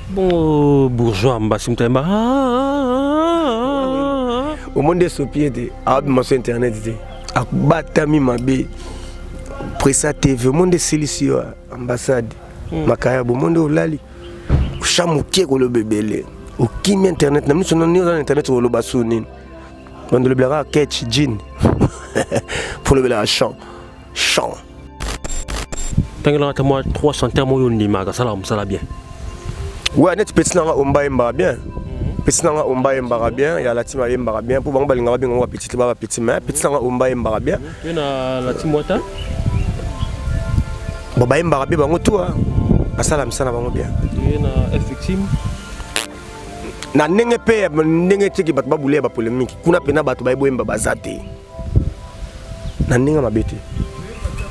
Bongo bourgeois mbasi moto ayemba omoni nde esopi ye te abima so internet te abatami mabe presa tv omoni nde esilisi yo ambassade hmm. makayabo omoni nde olali sha moke koloba ebele okimi internet na miso nani oza na internet koloba so nini bandolobelaka ketch jean mpo olobelaka champ chant tangelaka ata mwa 3 chanteur moko oyo ondimaka asalaka mosala bien ouais neti petit nanga omba ayembaka bien mhm. petit nanga omba ayembaka bien ya latim ayembaka bien mpo bango balingaka babenga ngo bapetit ba bapetit mais petit nanga omba ayembaka bien mpe na latim wata bon bayembaka bien bango tout basala misala bango bien na effectime na ndenge mpe ndenge tiki bato babule ya bapolemike kuna mpena bato baye boyemba baza te na ndenge mabe te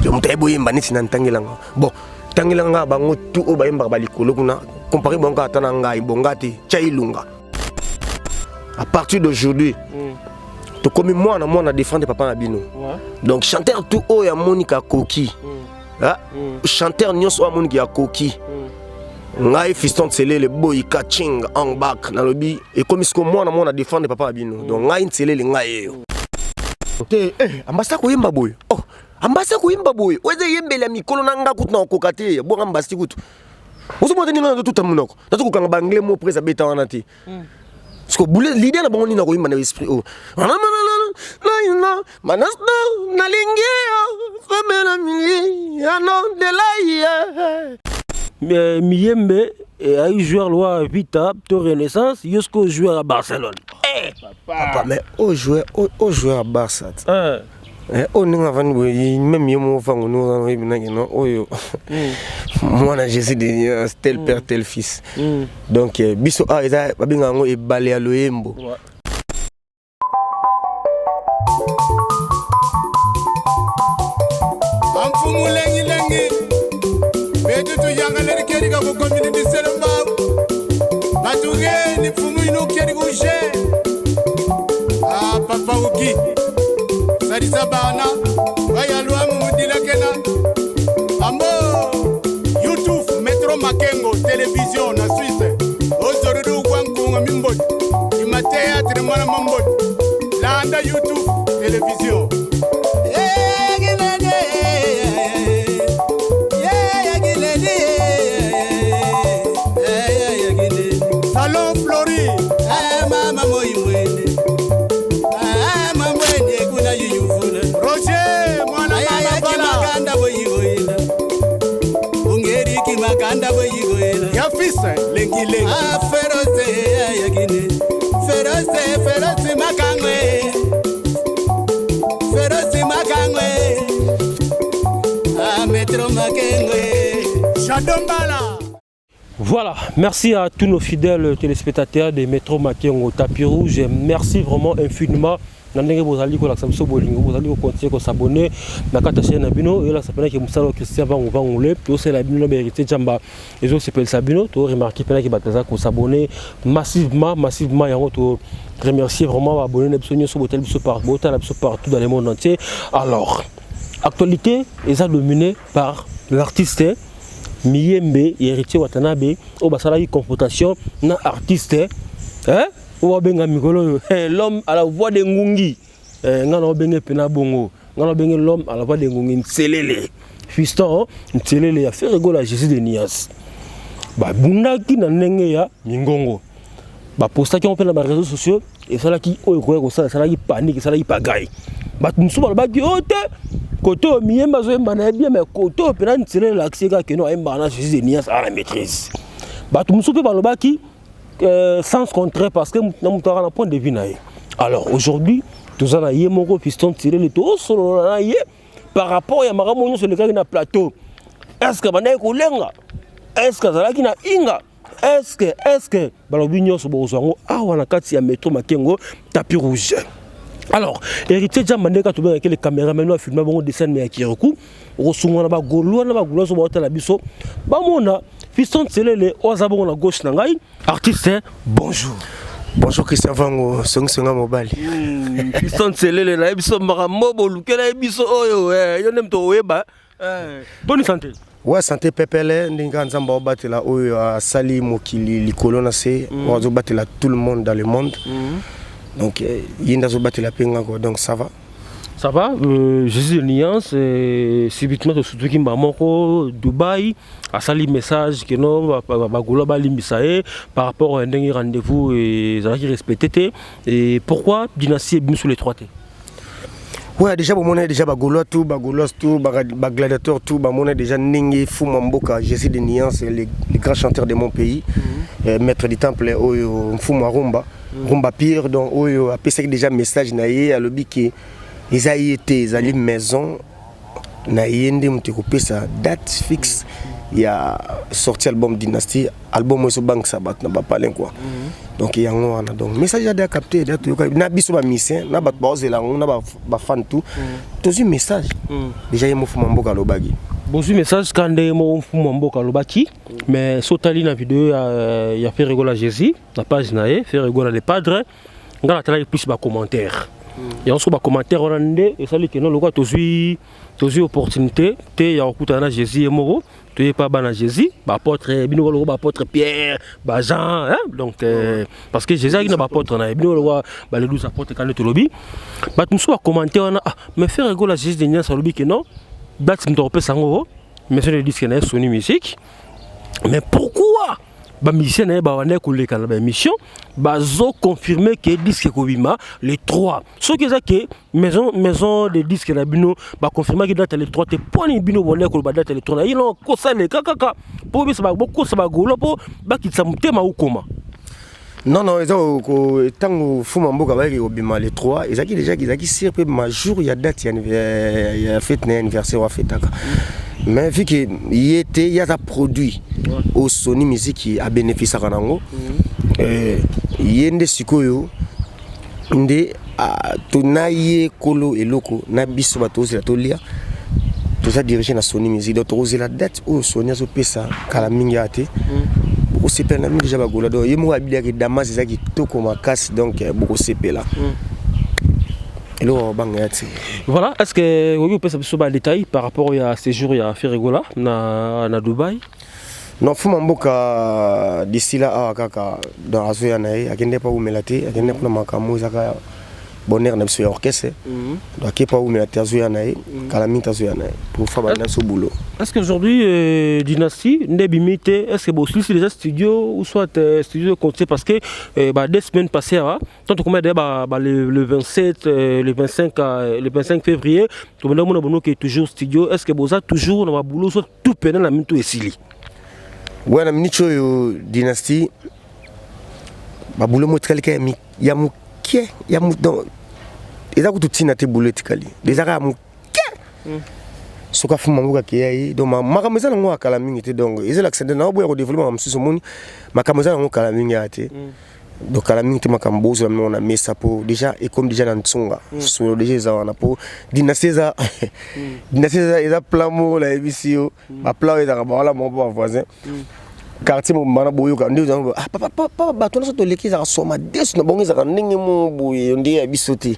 yo moto ayebi oyemba neti na ntangelanga bon tangela nga bango tu oyo bayembaka balikolo kuna compare bango kaka ata na ngai bonga te tya ilunga à partir d'aujourd'hui mm. tokomi mwana mwana défendre papa na bino ouais. donc chanteur tout oyo amoniki akoki mm. ah, mm. chanteur nyonso oyo amoniki akoki mm. ngai fiston nselele boyika ching angbak nalobi ekomi siko mwana mwana défendre papa na bino mm. donc ngai nselele ngai eyo mm. te eh, ambasi akoyemba boye oh, ambasi akoyemba boye oyo eza eyembeli ya mikolo na nga kutu na kokoka te bonga ambasi kutu ozomona te ndenge nazotuta monoko nazo kokanga baanglais mo prese abeta wana te hmm. siko bule leader na bango nini akoyemba na esprit oyo nalingi yo femela mili ano delai miyembe ayi joueur loi vita to renaissance yo sikoyo joueur ya barcelone eh! Papa mais oyo joueur oyo joueur ya Barça. Eh. Eh, oyo ndenge avandi boye meme ye moko fango no oyebi nake no oyo hmm. mwana jésus de nuance tel père hmm. tel fils hmm. donc eh, biso awa eza babengaka yango ebale ya loyembo amfumu lengilengi betu tuyangaleri kerika ku community selembao batugeni mfumu inu keri kushe ah, papa uki salisa bana bayalwamu mudilakena ambo youtube metro makengo television na suisse ozorudu gwankunga mimboti imateatre mwana mamboti landa youtube television Salon Flori. Roger mwana mama Bala. Ya fils lengi lengi. Ah, Feroze, ayagine. Feroze, Feroze makangwe. Feroze makangwe. Ah, Metro makengwe. Shadombala. Voilà, merci à tous nos fidèles téléspectateurs de Metro Makengo Tapis Rouge. Merci vraiment infiniment. na ndenge bozali kolakisa biso bolingo bozali kokontinue kosabone na kati ya chaîne na bino eyolakisa mpenaki mosala wa christian vangu vangule tosala bino na baheritier jamba ezosepelisa bino toremarke mpenaki bato baza kosabone massivement massivement yango to remercier vraiment baabonne na biso nyonso botali biso botala biso partout dans le monde entier alors actualité eza dominée par l'artiste miyembe héritier watanabe oyo basalaki confrontation na artiste hein? oyo babenga mikolo oyo eh, l'homme à la voix de ngungi eh, ngai na obenge mpena bongo ngai na obenge l'homme à la voix de ngungi nselele fiston nselele ya ferre gola jésus de nias babundaki na ndenge ya mingongo bapostaki yango mpe na bareseau sociaux esalaki oyo ekoki kosala esalaki panique esalaki pagaille bato mosusu balobaki oyo oh, te kote oyo miyemba azoyemba na ye bien mais kote oyo mpena nselele elakisi ye kaka keno ayembaka na jésus de nias aa na maîtrise bato mosusu mpe balobaki euh, sens contraire parce que na moto aka na point de vue na ye alors aujourd'hui toza na ye moko fiston tirele tosolola na ye par rapport ya makambo nyonso elekaki na plateau est ce que abandaki kolenga est ce que azalaki na inga est ce que est ce que balobi nyonso bokozwa yango awa na kati ya metro makengo tapis rouge alors héritier jamba ndenge tobengaki le cameraman oyo afilma bongo dessin ya kirikou okosunga na bagolois na bagolois oyo baotala biso bamona fiston nselele oyo aza bongo na gauche na ngai artiste bonjour bonjour christian vango songisonga mobali hmm, fiston nselele nayebi biso makambo bolukela ye biso oyo eh, yo nde moto oyeba eh, boni santé. Ouais, santé pepele, ndenge kaka Nzambe aobatela oyo asali mokili likolo na se, oyo azobatela tout le monde dans le monde. Donc ye nde azobatela mpe nga quoi, donc ça va. Ça va, Jésus de Nuance, subitement tosutuki mbala moko Dubaï, asali message ke no bagaulois balimbisa ye par rapport à ndenge rendez-vous ezalaki respecté te. Et pourquoi Dynastie ebimi sur les trois te? Ouais, déjà bomona déjà bagaulois tout, bagaulois tout, bagladiateur tout, bamona déjà ndenge fuma mboka Jésus de Nuance, le grand chanteur de mon pays, maître du temple, oyo mfumu arumba rumba pire. Donc oyo apesaki déjà message na ye, alobi ke eza ye te, ezali maison na ye nde moto ekopesa date fixe ya sortie album Dynastie, album oyo ezobangisa bato na bapalin quoi. Donc yango wana, donc message ade acapté da, toyoka na biso bamusicien na bato baozela yango na bafan tout, tozwi message déjà ye mofuma mboka alobaki. Bozwi message ka ndenge moko mfumu ya mboka alobaki, mais so otali na video ya Ferre Gola Jésus na page na ye, Ferre Gola le Padre, ngai natalaki plus bacommentaire yango. So bacommentaire wana nde esali keno lokola tozwi opportunité te ya kokutana na Jésus ye moko, toyepa bana Jésus, baapôtre bino lokola baapôtre Pierre, bajean, hein? Donc parce que Jésus azalaki na baapôtre na ye, bino lokola bale 12 apôtre kande tolobi. Bato mosusu bacommentaire wana: ah, mais Ferre Gola Jésus de Nuance alobi ke non, date moto akopesa yango maison de disque na ye Sony Music, mais pourquoi bamusicien na ye babandaki koleka na baémission bazoconfirme ke disque ekobima le 3? Soki eza ke maison de disque na bino baconfirmaki date le 3 te, mpo nini bino bondaki koloba date le 3 na ye? No kosaleka kaka mpo bisa bokosa bagaulois mpo bakitisa motema okoma. Non, eza ntango fuma mboka bayaki kobima le 3, ezalaki déjà, ezalaki sûr mpe ma jour ya date ya fête na ye, anniversaire oyo afetaka. Mais vu que ye te, ye aza produit oyo Sony Musique abénéficiaka nango, ye nde sikoyo nde tona ye kolo eloko na biso. Bato ozela tolia, toza dirigé na Sony Musique, donc tokozela date oyo Sony azopesa. Kala mingi aya te, bokosepela na mingi déjà bagaulois. Donc ye moko abiliaki damas eza kitoko makasi, donc bokosepela, eloko babanga ya te. Voilà, est ce que okoki kopesa biso badétail par rapport ya séjour ya Ferre Gola na Dubai? Non, fuma mboka d'ici là awa kaka, donc azoya na ye, akende mpa umela te, akende mpona makambo ezaka bonheur na biso ya orchestre. Donc ake mpa umela te, azoya na ye kala mingi te, azoya na ye pour fa banda biso boulot. Est-ce qu'aujourd'hui, Dynastie, nde te, est-ce que bosilisi déjà studio ou soit studio continue? Parce que bah, 2 semaines passées, hein, tant que bah, bah, le 27, le 25, le 25 février, tout le monde qui est toujours studio, est-ce que boza toujours dans ma boulot, soit tout pendant la minute esili? Ouais, na minute oyo Dynastie baboulot mo etikali kaka ya moke ya, donc eza kutu ntina te, boulot etikali eza kaka moke. Soki afuma mboka akeya ye, donc makambo eza nango ya kala mingi te. Donc ezalakisa nde naoboya kodéveloppe makambo mosusu. Omoni, makambo eza nango kala mingi ya te, donc kala mingi te makambo bozwa mingo na mesa po déjà ekomi déjà na ntsonga solo, déjà eza wana po Dynastie eza, Dynastie eza plan moko nayebisi yo, baplan oyo ezalaka bawala moko mpo bavoisin quartier mobimba na boyoka nde ah, papa papa, bato nyonso toleki ezalaka soma desu na bango, ezalaka ndenge moko boye nde ya biso te.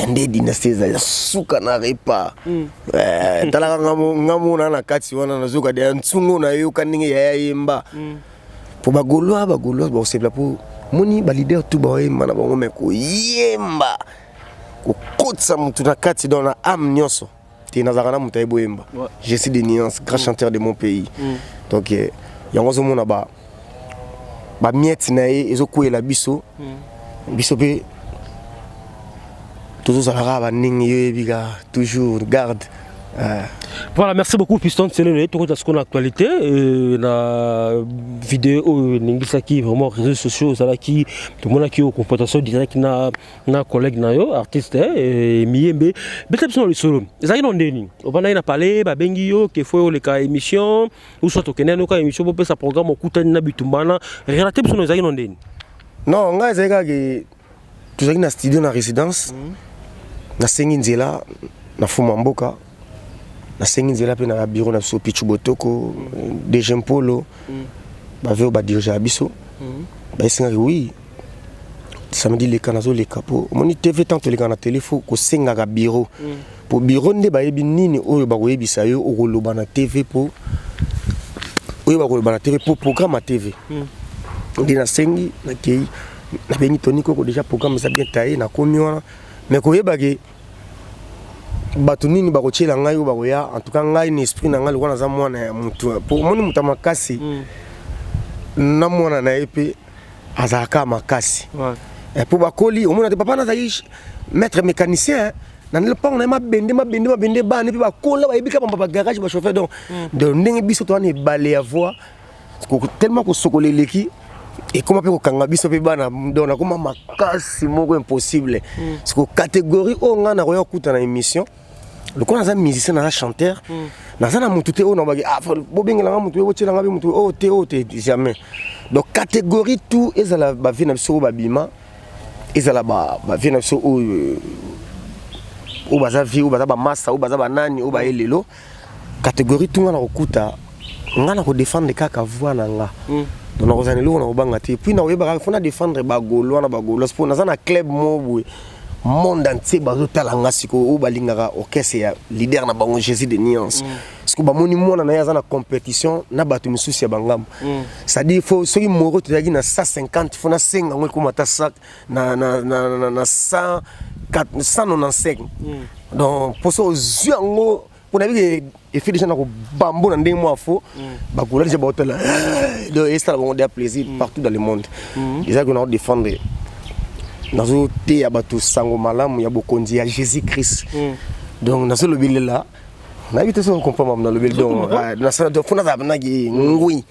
Nde Dynastie ezali suka na repas. Talaka nga mona na kati wana, nazoka deya ntsungo, nayoka ndenge yaya yemba po bagaulois bakosepela po moni baleader tout baoyemba na bango, me koyemba kokotisa motu na kati, donc na âme nyonso te. Nazalaka na moto ayebi oyemba, je suis de Nuance, grand chanteur de mon pays. Donc yango ozomona ba bamiete na ye ezokweyela biso, biso mpe tozozala kaka bandenge yo oyebi kaka, toujours garde. Voilà, merci beaucoup Piston Tselele. Tokota sikoyo na actualité, na vidéo oyo eningisaki vraiment réseaux sociaux, ozalaki, tomonaki yo confrontation directe na collègue na yo artiste Miyembe. Beta biso na lisolo, ezalaki na ndeni ovandaki na palais, babengi yo ke faut oleka émission ou soit okende noka émission, bopesa programme, okutani na bitumba wana. Relate biso na ezalaki na ndeni. Non, ngai ezalaki kaka tozalaki na studio na résidence, nasengi nzela na fuma mboka, nasengi nzela mpe na bureau na biso Pichu Botoko, DG Mpolo, bave oyo badirige ya biso, bayesengaki oui. Samedi leka, nazoleka mpo omoni TV, tant tolekaka na télé, faut kosengaka bureau, po bureau nde bayebi nini oyo bakoyebisa yo okoloba na TV, mpo oyo bakoloba na TV, mpo programme ya TV nde nasengi. Nakei, nabengi Tony Koko, déjà programme eza bien taillé. Nakomi wana, mais koyebake bato nini bakotiela ngai oyo bakoya. En tout cas, ngai na esprit na ngai, lokola naza mwana ya motu, po omoni moto ya makasi na mwana na ye mpe azalaka makasi. Mpo bakoli, omona te papa nazali maître mécanicien na lopango na ye, mabende mabende mabende, bana mpe bakola bayebi kaka bagarage, bachauffeur. Donc ndenge biso toza na ebale ya voix, tellement kosokola eleki, ekoma mpe kokanga biso mpe bana. Donc nakoma makasi moko impossible. Parce que catégorie oyo ngai nakoya kokuta na émission, lokola naza musicien, naza chanteur, naza na motu te oyo nabaki bobengelanga motu, botielanga mpe motu oyo te, oyo te, jamais. Donc catégorie tout, ezala bavieux na biso oyo babima, ezala bavieux na biso oyo oyo baza vie, oyo baza bamasa, oyo baza banani, oyo baye lelo, catégorie tout, nga na kokuta, nga na kodéfendre kaka voix na nga. Donc nakozala eloko na kobanga te. Puis nakoyeba kaka faut na défendre bagaulois na bagaulois, mpo naza na club moko boye, monde entier bazotala nga sikoyo, oyo balingaka orchestre ya leader na bango, Jésus de Nuance. Sikoyo bamoni mwana na ye aza na compétition na bato misusu ya bangambo, c'est-à-dire faut soki moro tozalaki na 150, faut nasenga yango ekóma ata na 100, 195. Donc mposo ozwi yango, mpo nayebi efe déjà na kobambo na ndenge mwa fo bakola déjà baotala. Donc esala bango déjà plaisir partout dans le monde. Ezalaki na kodéfendre, nazoteya bato sango malamu ya bokonzi ya Jésus Christ. Donc nazolobelela, nayebi te soki comprendre nalobeli. Donc faut nazala naki ngwi.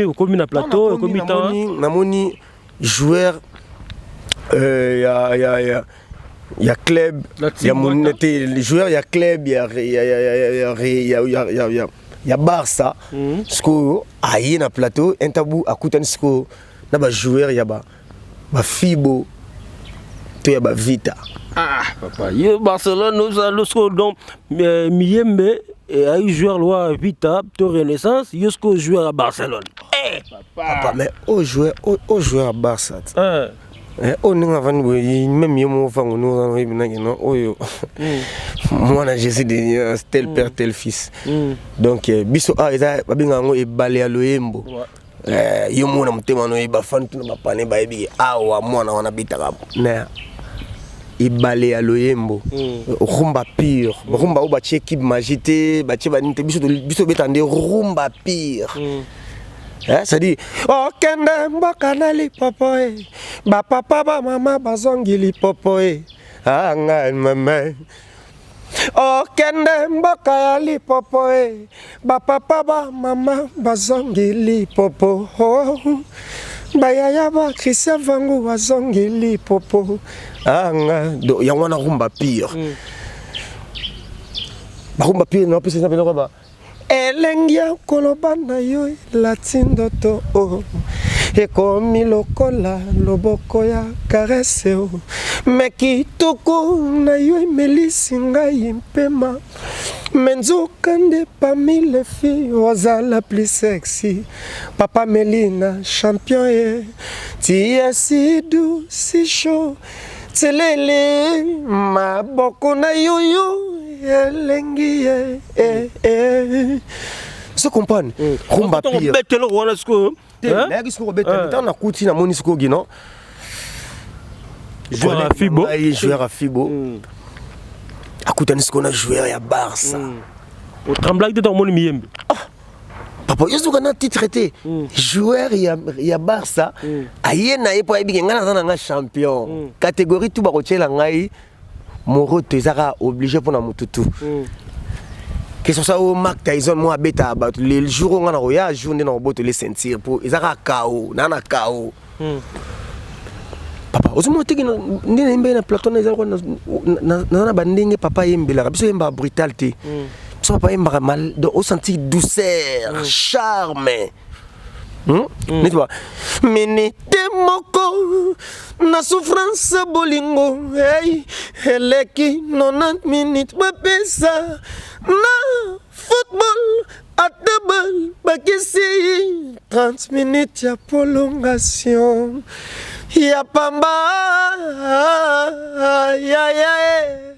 Okomi na plateau, okomi temps. Namoni joueur ya club ya monene te, joueur ya club ya Barça, sikoyo aye na plateau intabu, akutani sikoyo na bajoueur ya bafibo to ya bavita. Ah papa, ye Barcelone ozala sikoyo. Donc Miyembe ayi joueur lwa Vita to Renaissance, yo sikoyo joueur ya Barcelone. Papa, mais oyo joueur, oyo joueur ya Barça, oyo ndenge avandi boye, même ye moko fango no oyebi naki no oyo mwana Jésus de tel père tel fils. Donc biso awa eza babengaka yango ebale ya loyembo. Yo mona motema no oyeba fani tuna bapane, bayebi awa mwana wana abetaka na ebale ya loyembo, rumba pure, rumba oyo batie cube Maggi te, batie banini te. Biso tobeta nde rumba pure. C'est-à-dire okende mboka na lipopo e, bapapa bamama bazongi lipopo e, anga mama okende mboka ya lipopo e, bapapa bamama bazongi lipopo, oh. Bayaya ba Christian Vangu bazongi lipopo anga. Yango wana rumba pure. Barumba pure napesa eza mpena ba elengi ya koloba na yo elati ndoto o, ekomi lokola loboko ya caresse o, me kitoko na yo emelisi ngai mpema, me nzoka nde parmi les filles ozala plus sexy. Papa Melina champion ye, tu es si doux, si chaud, telele maboko na yo, yo elengi ye eh, eh. So comprendre rumba pire. Betelo wana sikoyo. Nayaki sikoyo kobeta ntango nakuti, namoni sikoyo gino. Joueur ya Fibo. Joueur ya Fibo akutani sikoyo na joueur ya Barça. Otremblaki te ntango omoni Miyembe? Papa, yo soka na titre te, joueur ya Barça aye na ye mpo ayebi ke ngai naza na nga champion, catégorie tout bakotiela ngai moroto, eza kaka obligé mpona motu tout, que ce soit oyo Mark Tyson mo abetaka bato. Le jour oyo ngai na koya, jour nde na kobotole ceinture, mpo eza kaka kao naa na kao. Papa, ozomona teke nde nayembaki na plateau na eza naza na bandenge. Papa ayembelaka biso, oyembaka brutal te. Biso papa ayembaka mal, donc osentir douceur, charme. Neti ba minute moko na souffrance, bolingo hey, eleki 90 minutes bapesa na football, ata bakisi 30 minutes ya prolongation. Ya pamba yaya.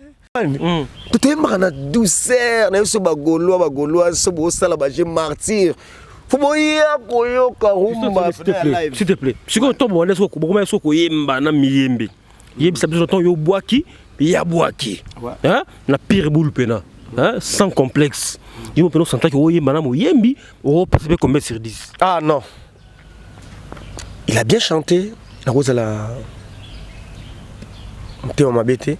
Totoyembaka na douceur na biso. Bagaulois, bagaulois, so bosala baje martyr, fo boya koyoka rumba. S'il te plaît, s'il te plaît. Sikoyo ntongo bobanda, soko bokoma, soko koyemba na miyembe, yebisa biso ntongo yo bwaki ya bwaki, hein? Na pire boule pena, hein? Sans complexe, yo mpena osantaki oyemba na moyembi, okopesa mpe combien sur 10? Ah non, il a bien chanté. Nakozala motema mabe te.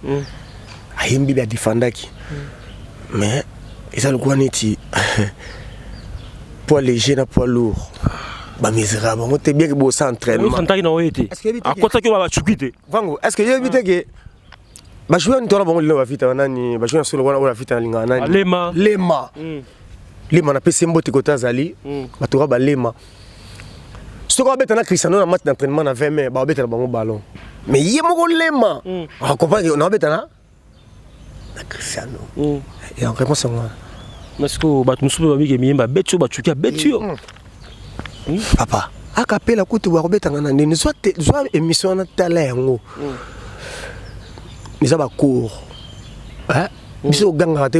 Ayembi be, adefandaki, mais eza lokola neti poids léger na poids lourd, bamisera bango te, bien ke bosa entraînement. Osantaki na oye te. Est-ce que yebi te? Akotaki oyo bacuki te. Vango, est ce que yebi te ke bajoueur nini tona bango lelo bafita nani, bajoueur na solo wana oyo bafita nalingaka nani? Lema. Lema, Lema, napesi mbote kote azali. Bato kaka balema, soki babeta na Cristiano na match d'entraînement na 20 mai, babeta na bango ballon, mais ye moko Lema acomprendre na babeta na Cristiano. Ya réponse yango wana. Mais sikoyo bato mosusu mpe babike miyembe abeti yo, bacuki abeti yo. Papa, akapela kutu bakobetanga na ndeni. Zwa émission wana, tala yango, eza bacours. Biso ogangaka te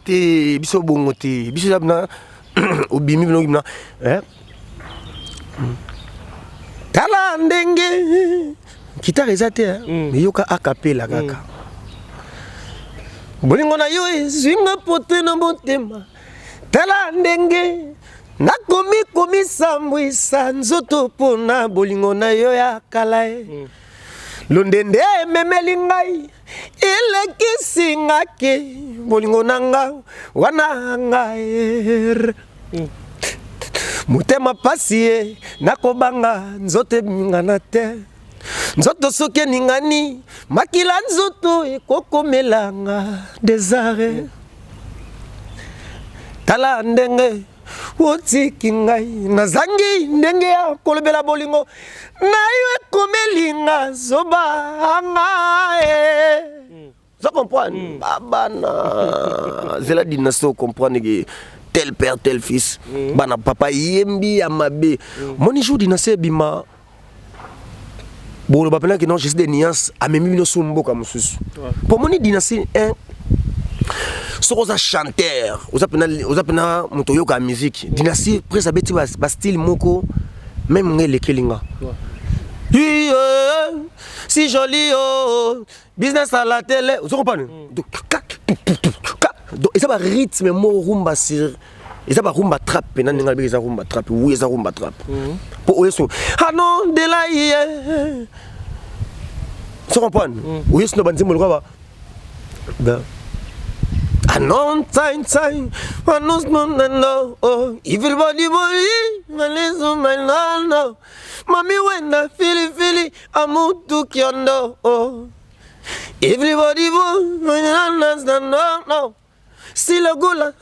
te, biso bongo te. Biso eza na obimi bino na tala ndenge guitare eza te, mais yoka akapela kaka. Bolingo na yo ezwinga pote na motema, tala ndenge nakomi komisambwisa nzoto mpona bolingo na yo ya kala e. Londende ememeli ngai elekisi nga ke bolingo na nga wana ngai motema pasi ye, nakobanga nzoto eningana te. Nzoto soki eningani, makila nzoto ekokomelanga desare. Tala ndenge otiki ngai, nazangi ndenge ya kolobela bolingo na yo, ekomelinga zoba anga e. Oza comprendre babana zela dynastie, ocomprendre ke tel père tel fils. Bana papa yembi ya mabe. Moni jour dynastie ebima, boloba mpena ke non, Jésus de nuance amemi bino so mboka mosusu. Po moni dynastie 1, soki oza chanteur, oza pena, oza pena moto oyoka musique, dynastie prise abeti bastyle moko, même nga elekeli nga. Si joli, oh, business à la télé, ozo comprendre. Donc eza barythme moko rumba sur, eza barumba trap mpena ndenge alobeki, eza rumba trap. Oui, eza rumba trap. Mpo oyo so anon de la ye, ozo comprendre, oyo sino banzembo lokola ba Anon time time anon no no no, oh, everybody boy malizo my no no mami wenda fili fili amutu kiondo, oh, everybody boy no no no no silagula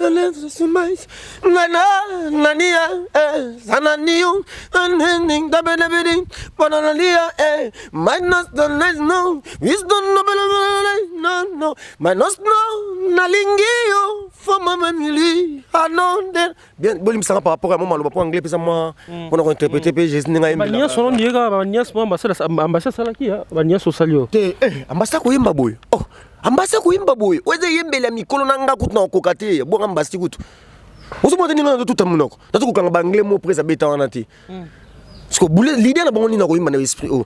nana nania eh sananiu nani dabedebedi bananalia eh minus the nice no wisdom no no no minus no nalingi yo for ma family anon de bien. Bolimbisanga par rapport à mo maloba po anglais mpesa mwa mpona kointerpréter mpe Jésus ndenge ayembelaka. Baniance wana ndiyeka baniance mo ambassade asalaki baniance osali yo. Te, ambasi akoyemba boye, oh, ambasi akoyemba boye. Oyo eza eyembeli ya mikolo na nga kutu na kokoka te. Bonga ambasi kutu ozomona te ndenge nazotuta monoko, nazo kokanga baanglais mo prise abeta wana te. Parce que boule leader na bango nini akoyemba na esprit oyo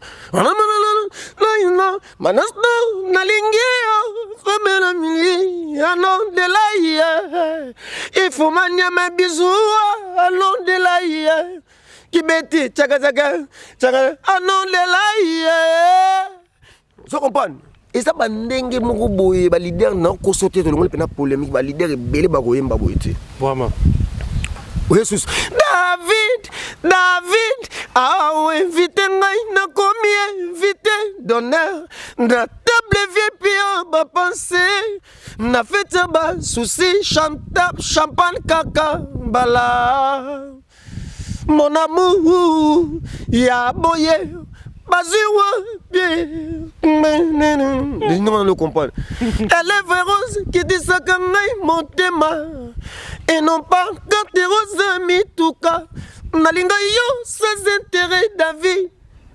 manasno nalingi yo femela mili ano de la ye, il faut maniama bizu ano de la ye kibeti chakachaka chaka ano de la ye. Ozo comprendre, eza bandenge moko boye baleader na koso te. Tolongoli mpena polémique, baleader ebele bakoyemba boye te. Vraiment. Oye susu David, David awa invité ngai, nakomi invité d'honneur na table vip oyo bapense na fete ya basusi, champagne kaka mbala. Mon amour ya boye bazwi wapi? Ndenge le comprendre, élève rose kitisaka ngai motema et non pas carte rose mituka. Nalinga yo sans intérêt d'avis,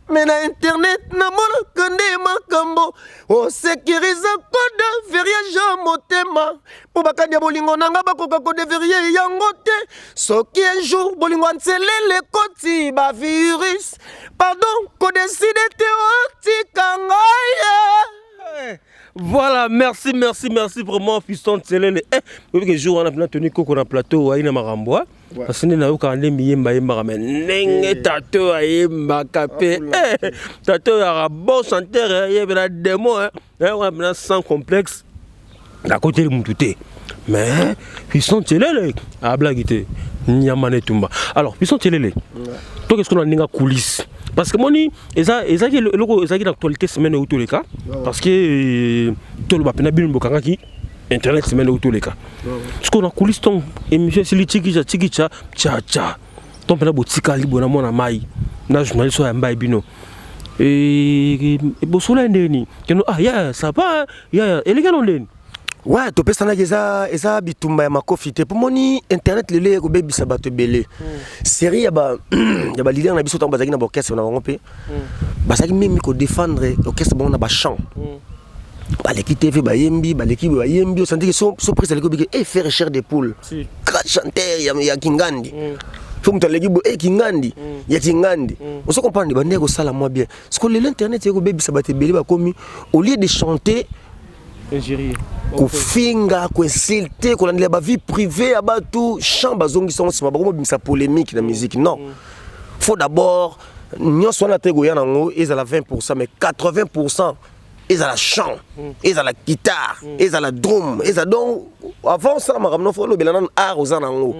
mais na internet namonaka nde makambo. Osécuriza code verrouillage ya motema, mpo bakandi ya bolingo na nga bakoka kodéverrouiller yango te. Soki un jour bolingo ya nselele ekoti bavirus, pardon, kodécider te otika ngai ye. Voilà, merci, merci, merci vraiment, Fiston Tselele. Eh, oui, que jour on a bien tenu koko na plateau, aina makambo. Parce que nayoka nde miyemba yembaka, mais ndenge tato ayembaka pe. Eh, tato yaka bon chanteur, yebela démon, hein. Eh, wana sans complexe. Nakoteli mutu te. Mais Fiston Tselele ablagi te. Nyama ne tumba. Alors, Fiston Tselele. Toi, qu'est-ce qu'on a ndinga coulisse? Parce que moni eza ezaki eloko ezaki na actualité semaine oyo toleka, parce que toloba mpena bino bokangaki internet semaine oyo toleka. Sikoyo na coulisse, ntongo émission esili, tikicha tikicha tcha tcha, to mpena botikali bona mwana mai na journaliste oyo ayamba ye bino, bosola ye ndeni keno: "Ah yaya, ça va yaya?" Eleki ano ndeni? Ouais, topesanaki. Eza bitumba ya makofi te, mpo moni internet lelo eye kobebisa bato ebele. Série ya baleader na biso, ntango bazalaki na baorchestre na bango mpe bazalaki memi kodéfendre orchestre bango na bachant, baleki TV bayembi, baleki bayembi, osantiki so prise aleki, obiki e faire chair de poule, grand chanteur ya Kingandi. So moto aleki boye e Kingandi ya Kingandi, ozo comprendre, bandenge kosala mwa bien. Parce que lelo internet eye kobebisa bato ebele, bakomi au lieu de chanter, injurier, kofinga, koinsulter, kolandela bavie privée ya bato. Chant bazongisa ngo nsima, bakomobimisa polémique na musique. Non, faut d'abord nyonso wana te koya nango ezala 20, mais 80 ezala chant, ezala guitare, ezala drum, ezala. Donc avant osala makambo no, faut olobela nanu art oza nango,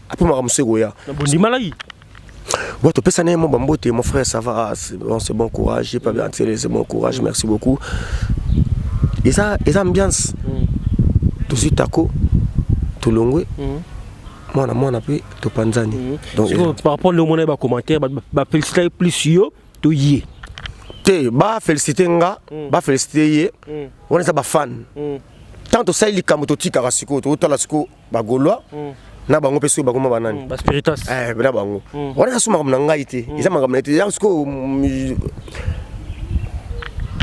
après makambo so ekoya. Na bondimalaki. Ouais, topesa na ye mo bambote: "Mon frère, ça va? Ah, c'est bon, c'est bon, courage." J'ai pas bien tiré, c'est bon, courage, merci beaucoup. Eza ambiance. Tozwi tako, tolongwe, mwana mwana mpe topanzani. Donc par rapport ndenge omona bacommentaire, bafélicité plus yo to ye? Te, bafélicité nga, bafélicité ye, wana eza bafan. Tant tosali likambo, totikaka. Sikoyo totala sikoyo bagaulois na bango mpe, soki bakoma banani. Baspiritas. Na bango wana eza so makambo na ngai te, eza makambo na ye te. Eza sikoyo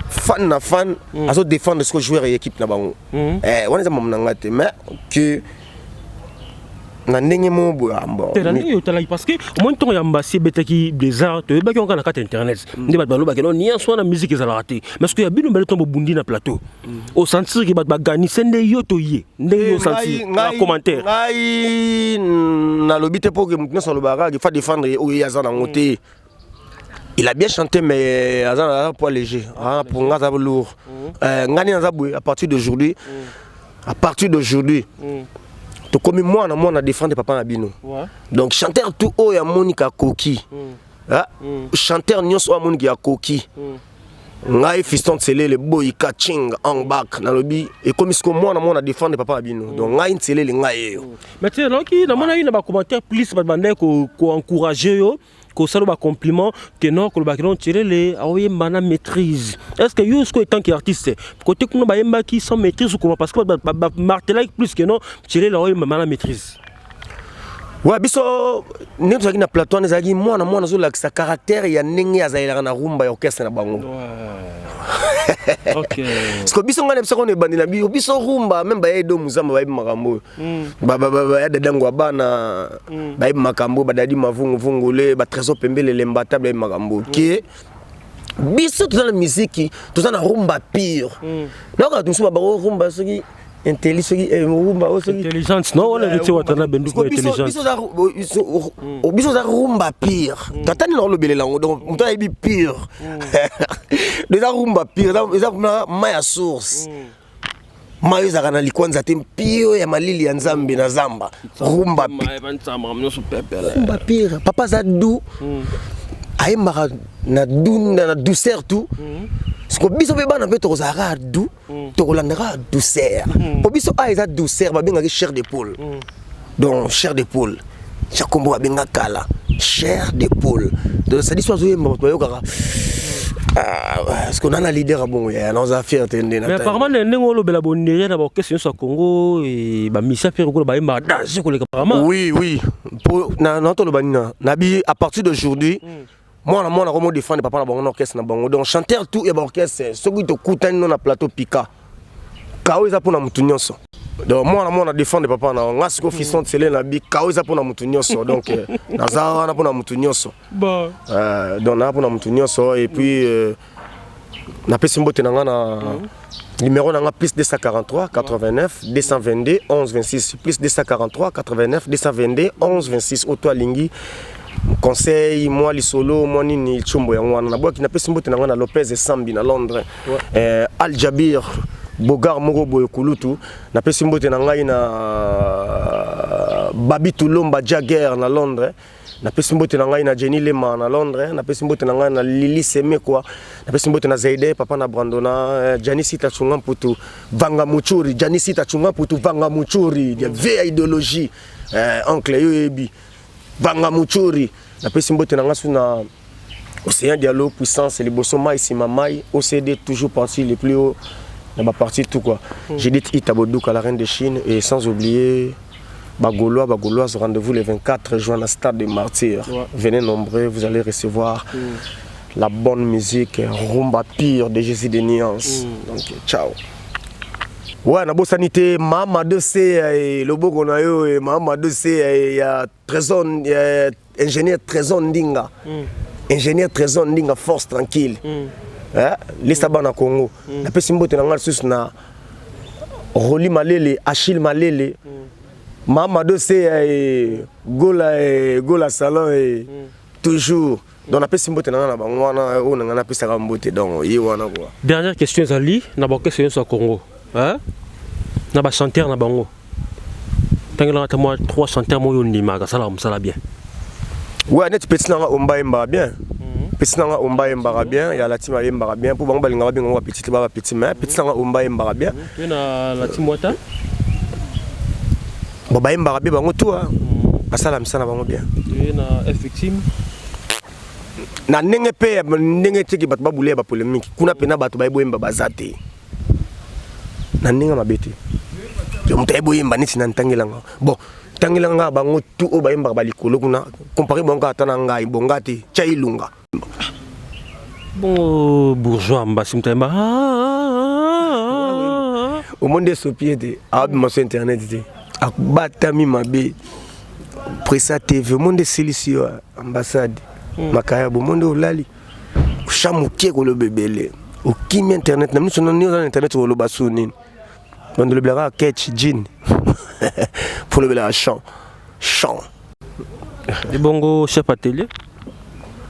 fan na fan azodéfendre sikoyo joueur ya équipe na bango. Wana eza makambo na ngai te, mais que na ndenge moko boye, ah, bon. Te, na ndenge otalaki, parce que omoni ntongo ya mbasi ebetaki déjà, toyebaki yango kaka na kati ya internet nde bato balobaki no nyonso wana musique ezalaka te. Mais soki ya bino mbele, ntongo bobundi na plateau, osentir ke bato baganise nde yo to ye, ndenge yo osentir na commentaire? Ngai nalobi te, mpo ke moto nyonso alobaka kaka fa défendre oyo ye aza nango te. Il a bien chanté, mais aza aza poids léger. Ah, pour nga aza lourd. Ngai nde naza boye, à partir d'aujourd'hui, à partir d'aujourd'hui, tokomi mwana mwana défendre papa na bino. Donc chanteur tout oyo amoniki akoki, ah, chanteur nyonso oyo amoniki akoki, ngai Fiston Nselele Boyika Ching Angbak nalobi ekomi siko mwana mwana défendre papa na bino. Donc ngai Nselele, ngai eyo. Mais te, naoki namonaki na bacommentaire plus bato bandaki koencourager yo, kosala bacompliment ke non, kolobaki non, Nselele aoyemba na maîtrise. Est ce que yo sikoyo, tant que artiste, côté kuna bayembaki sans maîtrise ou comment? Parce que bamartelaki plus que non, Nselele aoyemba na maîtrise. Ouais, biso ndenge tozalaki na plateau wana, ezalaki mwana mwana azolakisa caractère ya ndenge azalelaka na rumba ya orchestre na bango. Parce que biso, ngai na biso kono ebandi na biso, biso rumba, même baya Edo Muzamba bayebi makambo oyo. Baya dadango ya bana bayebi makambo oyo, badadi mavunguvungule, batrésor pembele lemba table bayebi makambo oyo ke biso toza na miziki, toza na rumba pure. Nayoka bato mosusu babako rumba soki intelli, soki rumba oyo soki intelligence, non, wana héritier Watana bendu ko intelligence. Biso oza rumba pure. Tata nini naolobelela yango? Donc moto ayebi pure, eza rumba pure, eza mai ya source, mai oyo ezalaka na likwanza te, mpio ya malili ya Nzambe na zamba. Rumba, rumba pure. Papa aza du ayembaka na na douceur tout. Siko biso mpe bana mpe tokozala kaka du, tokolanda kaka douceur, po biso a eza douceur. Babengaki chair de poule. Donc chair de poule, tia kombo babenga kala chair de poule. Donc c'est-à-dire so azoyemba, bato bayokaka. Ah, parce que nana leader bongo ya naza fier te nde. Mais apparemment ndenge olobela bonere na baorchestre nyonso ya Congo, bamisia mpe lokola bayembaka danger koleka apparemment. Oui, na toloba nini nabi, à partir d'aujourd'hui, mwana mwana komo défendre papa na bango na orchestre na bango. Donc chanteur tout ya baorchestre, soki tokutani no na plateau, pika kao eza mpona motu nyonso. Donc mwana mwana défendre papa na nga. Sikoyo Fiston Nsele na bi kao eza mpona motu nyonso. Donc naza wana mpona motu nyonso. Bon. Donc naza mpona motu nyonso. Et puis napesi mbote na nga na numéro na nga plus 243 89 222 11 26, plus 243 89 222 11 26. Oto alingi conseil, mwa lisolo, mwa nini, tshombo yango wana nabwaki. Napesi mbote na nga na Lopez Esambi na Londres, Al Jabir Bogar moko boye kulutu. Napesi mbote na ngai na Babi Tulomba Jagger na Londres. Napesi mbote na ngai na Jenny Lema na Londres. Napesi mbote na ngai na Lili Semekwa. Napesi mbote na Zaide, papa na Brandona, Jani Sita Chunga Mputu Vanga Muchuri, Jani Sita Chunga Mputu Vanga Muchuri ya vieille idéologie, oncle yo yebi Vanga Muchuri. Napesi mbote na ngai su na Océan Diallo, puissance liboso mai nsima mai, OCD toujours parti le plus haut na baparti tout quoi. Judith Ita Boduka, la reine de Chine. Et sans oublier Bagaulois, Bagauloises, rendez-vous le 24 juin à Stade de Martyrs. Venez nombreux, vous allez recevoir la bonne musique, rumba pure de Jésus de Nuance. Donc, ciao. Ouais, nabosani te Mama Dose, loboko na yo, Mama Dose ya Trésor, ingénieur Trésor Ndinga. Ingénieur Trésor Ndinga, force tranquille. Lesa bana Congo. Napesi mbote na nga lisusu na Roli Malele, Achille Malele. Mama Dose Gola, Gola Salon toujours. Donc napesi mbote na nga na bango wana oyo na nga napesaka mbote. Donc ye wana quoi. Dernière question ezali na baorchestre nyonso ya Congo, hein? Na bachanteur na bango, ntangelanga ata mwa trois chanteur moko oyo ondimaka asalaka mosala bien. Ouais, neti petit na nga Omba yembaka bien. Petit na nga Omba yembaka bien, ya Latima ayembaka bien. Mpo bango balingaka babenga ngo bapetit te, ba bapetit, mais petit na nga Omba yembaka bien. Toye na Latim Wata. Bon, bayembaka bien bango tout, basala misala na bango bien. Toye na F Victime. Na ndenge mpe ndenge teki bato babule ya bapolémique kuna mpena, bato bayebi oyemba baza te na ndenge mabe te. Moto ayebi oyemba neti na ntangelanga, bon, ntangelanga bango tu oyo bayembaka balikolo kuna, compare bango kaka ata na ngai bonga te, tia ilunga. Bongo bourgeois mbasi moto ayemba? Omoni esopi ete awabima so internet te, abatami mabe. Presa TV, omonde esilisi yo ambassade makaya, bomonde olali sha mokie koloba ebele, okimi internet na miso nani oza na internet koloba su nini. Bando olobelaka ketch jean mpo olobelaka champ champ. Ebongo chef atelier?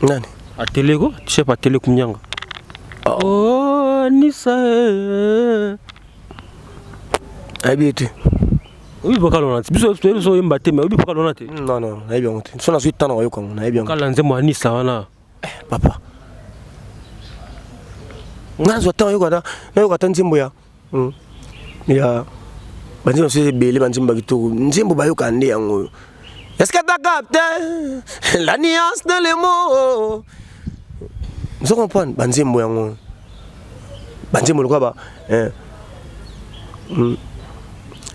Nani? Atelier ko, chef atelier kumianga, oh, nisa. Ayebi ye te. Oyebi vocal wana te? Biso toyebi so oyemba te, mais oyebi vocal wana te? Non, nayebi yango te. So nazwi ntango nayoka yango, nayebi yango. Kala nzembo ya nisa wana. Papa, nga nazwa ntango nayoka ata, nayoka ata nzembo ya banzembo mosusu ebele, banzembo ya kitoko, nzembo bayoka nde yango oyo. Est-ce que t'as capté la nuance dans les mots? Ozo comprendre banzembo yango, banzembo lokola ba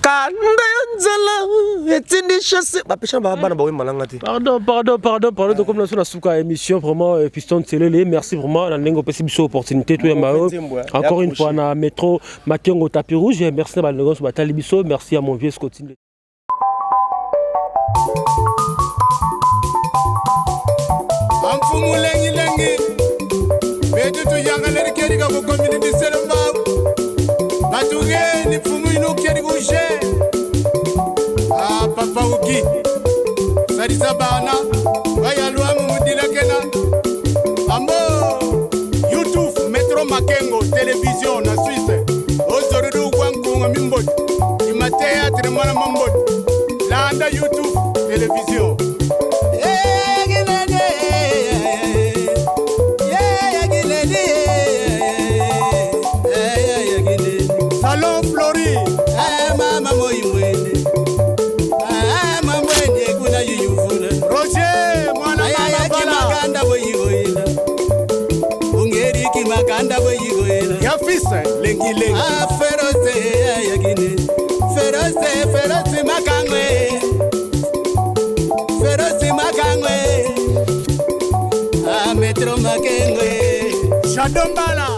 kanda ya nzela etindi chasse bapesha bana baoyemba nanga te. Pardon, pardon, pardon, pardon. Tokomi na so na suka ya émission. Vraiment, Fiston Nselele, merci vraiment na ndenge opesi biso opportunité toyamba yo encore une fois na Métro Makengo Tapis Rouge. Merci na bandeko nyonso batali biso. Merci à mon vieux Scotine. Amfumu lengilengi betu tuyangaleri kerika kukomini bisele mbau batugeni mfumu inu keri kushe. Ah, papa uki salisa bana bayalwamu mudilakena ambo YouTube Metro Makengo Télévision na Suisse ozorudu gwankunga mimboti ima théâtre mwana mamboti landa YouTube Télévision. Salon Flori. Mama moimwene mamwene kuna yuyuvula. Roger mwana mama bala. Ayayaki makanda boyiboyila ungeriki. Lengi lengi. Ah, Ferose ayakine. Ferose, Ferose makangwe. Ferose makangwe. Ah, Metro Makengwe. Shadombala.